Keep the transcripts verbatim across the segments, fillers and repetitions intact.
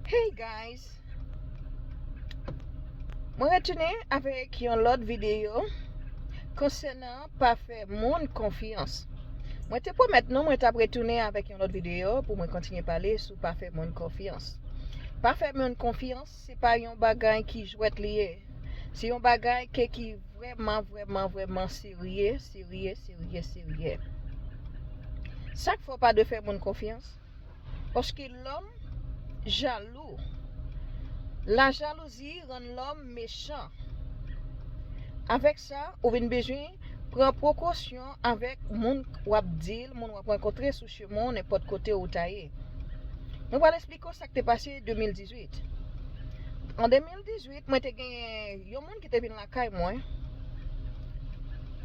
Hey guys! Mwen retounen avèk yon lòt videyo konsènan pa fè moun konfyans. Mwen te pwomèt nou mwen t ap retounen avèk yon lòt videyo pou mwen kontinye pale sou pa fè moun konfyans. Pa fè moun konfyans, se pa yon bagay ki jwèt li ye. Se yon bagay ke ki vrèman, vrèman, vrèman serye, serye, serye, serye. Sa k fè w pa dwe fè moun konfyans? Paske lòm jalou. Lajalouzi rann lòm mechan. Avèk sa, ou vin bezwen pran prekosyon avèk moun w ap deal, moun w ap rankontre sou chemen w, nenpòt kote ou ta ye. Mwen pral eksplike w sa k te pase de mil dizuit. An de mil dizuit, mwen te genyen yon moun ki te vin lakay mwen.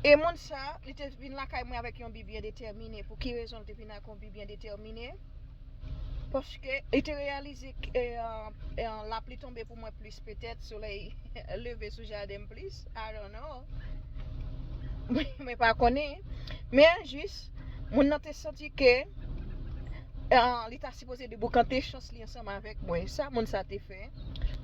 E moun sa, li te vin lakay mwen avèk yon bi byen detèmine. Pou ki rezon li te vin ak yon bi byen detèmine? Paske li te reyalize ke, eh, eh, lapli tonbe pou mwen plis, petèt solèy leve sou jaden m plis. I don't know. Mwen pa konnen. Men jis, moun nan te santi ke, eh, li ta sipoze deboukante chans li ansanm avèk mwen. Sa moun sa te fè,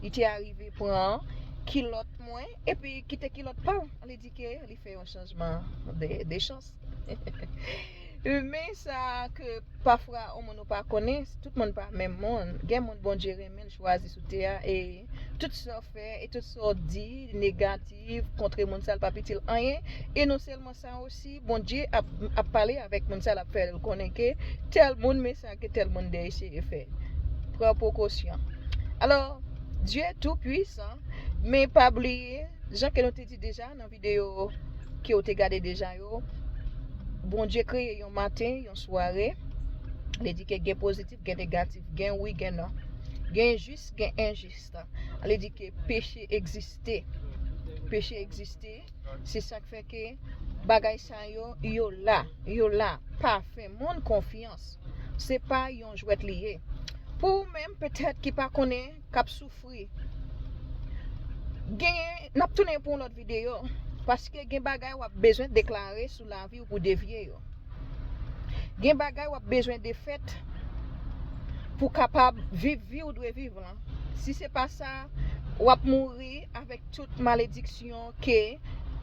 li te arive pran kilòt mwen, epi kite kilòt pa l. Li di ke li fè yon chanjman de, de chans. Men sa ke pafwa yon moun ou pa konnen, tout moun pa menm moun. Gen moun Bondye renmen l chwazi sou tè a, e tout sa w fè, e tout sa w di, negatif, kontre moun sa, l p ap itil anyen. E non sèlman sa osi, Bondye ap, ap pale avèk moun sa, l ap fè l konnen ke tèl moun, men sa ke tèl moun te eseye fè. Pran prekosyon. Alò, Dye tou pwisan, men pa bliye, jan ke nou te di deja nan videyo ke w te gade deja yo, Bondye kreye yon maten, yon sware. Li di ke gen pozitif, gen negatif, gen wi, gen non. Gen jis, gen enjis. Li di ke peche egziste. Peche egziste. Se sa k fè ke bagay sa yo, yo la, yo la. Pa fè moun konfyans. Se pa yon jwèt li ye. Pou ou menm, petèt ki pa konnen, k ap soufri, genyen, n ap tounen pou yon lòt videyo. Paske gen bagay w ap bezwen deklare sou lavi w pou devye yo. Gen bagay w ap bezwen defèt pou kapab viv vi w dwe viv lan. Si se pa sa, w ap mouri avèk tout malediksyon ke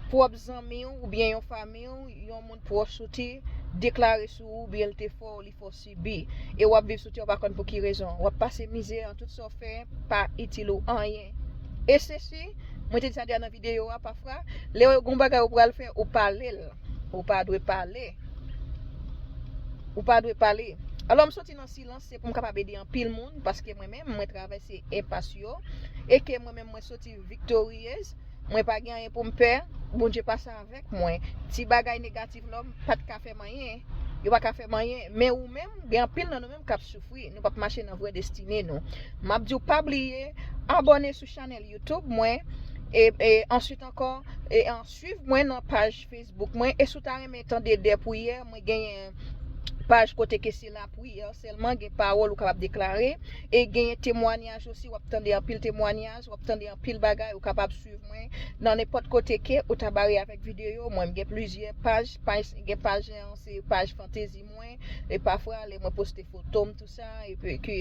pwòp zanmi w oubyen yon fanmi w, yon moun pwòch ou te deklare sou ou, oubyen l te fè w, li fè w sibi. E w ap viv sou tè, w pa konn pou ki rezon. W ap pase mizè, tout sa w fè pa itil ou anyen. E sesi, mwen te di sa deja nan videyo a, pafwa, lè w gen yon bagay ou pral fè, ou pale l. Ou pa dwe pale. Ou pa dwe pale. Alò, m soti nan silans, se pou m kapab ede anpil moun, paske mwen menm, mwen travèse enpas yo, e ke mwen menm, mwen soti viktoryez, mwen pa gen anyen pou m pè, Bondye pase avèk mwen. Ti bagay negatif la, pa t ka fè m anyen. Yo pa ka fè m anyen. Men ou menm, gen anpil nan nou menm k ap soufri. Nou p ap mache nan vrè destine nou. M ap di w pa bliye abòne sou chanèl YouTube mwen. E, e answit ankò, e an swiv mwen nan paj Facebook mwen. E si w ta renmen tande de priyè, mwen genyen paj kote ke se lapriyè sèlman, gen pawòl ou kapab deklare. E genyen temwanyaj osi, w ap tande anpil temwanyaj, w ap tande anpil bagay, ou kapab swiv mwen nan nenpòt kote ke ou ta bare avèk videyo. Mwen, m gen plizyè paj, paj, gen paj an, se paj fantezi mwen, e pafwa, lè mwen poste foto m, tou sa, epi ke,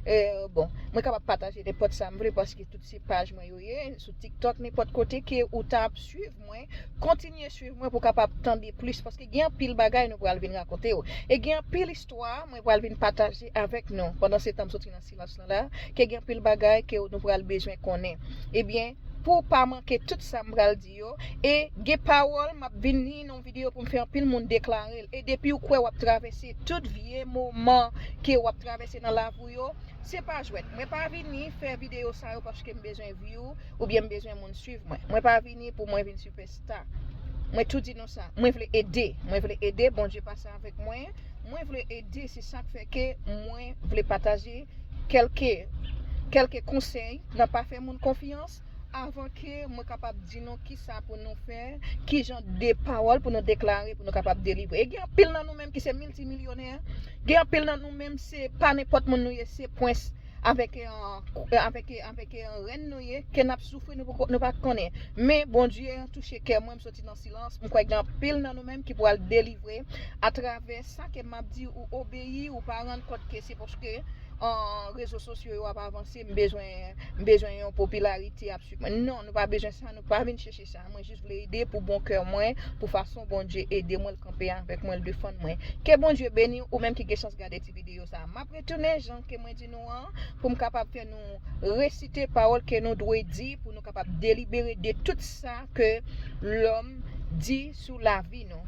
eh, bon, mwen kapab pataje nenpòt sa m vle, paske tout se paj mwen yo ye, sou TikTok, nenpòt kote ke ou ta ap swiv mwen, kontinye swiv mwen pou kapab tande plis, paske gen anpil bagay nou pral vin rakonte w. E gen anpil istwa mwen pral vin pataje avèk nou. Pandan se tan m soti nan silans lan la, ke gen anpil bagay ke nou pral bezwen konnen. Ebyen, pou w pa manke tout sa m pral di yo, e gen pawòl m ap vin li nan yon videyo pou m fè anpil moun deklare l. E depi w kwè w ap travèse tout vye moman ke w ap travèse nan lavi w yo, se pa jwèt. Mwen pa vini fè videyo sa yo paske m bezwen view oubyen m bezwen moun swiv mwen. Mwen pa vini pou mwen vin sipèsta. Mwen tou di nou sa. Mwen vle ede. Mwen vle ede. Bondye pase avèk mwen. Mwen vle ede. Se sa k fè ke mwen vle pataje kèlke, kèlke konsèy nan pa fè moun konfyans. Avan ke mwen kapab di nou kisa pou nou fè, ki jan de pawòl pou nou deklare, pou nou kapab delivre. E gen anpil nan nou menm ki se miltimilyonè, gen anpil nan nou menm se pa nenpòt moun nou ye, se prens. avèk, eh, avèk, avèk, eh, rèn nou ye, ke n ap soufri, nou poko, nou pa konnen. Men Bondye touche kè mwen, m soti nan silans. M kwè gen anpil nan nou menm ki pral delivre atravè sa ke m ap di, ou obeyi, ou pa rann kont ke se paske, eh, rezo sosyo yo ap avanse, m bezwen, m bezwen yon popilarite ap suiv mwen. Non, nou pa bezwen sa, nou pa vin chèche sa. Mwen jis vle ede pou bon kè mwen, pou fason Bondye ede mwen, l kanpe avèk mwen, l defann mwen. Ke Bondye beni ou menm ki gen chans gade ti videyo sa. M ap retounen, jan ke mwen di nou an, pou m kapab fè nou resite pawòl ke nou dwe di, pou nou kapab delibere de tout sa ke lòm di sou lavi nou.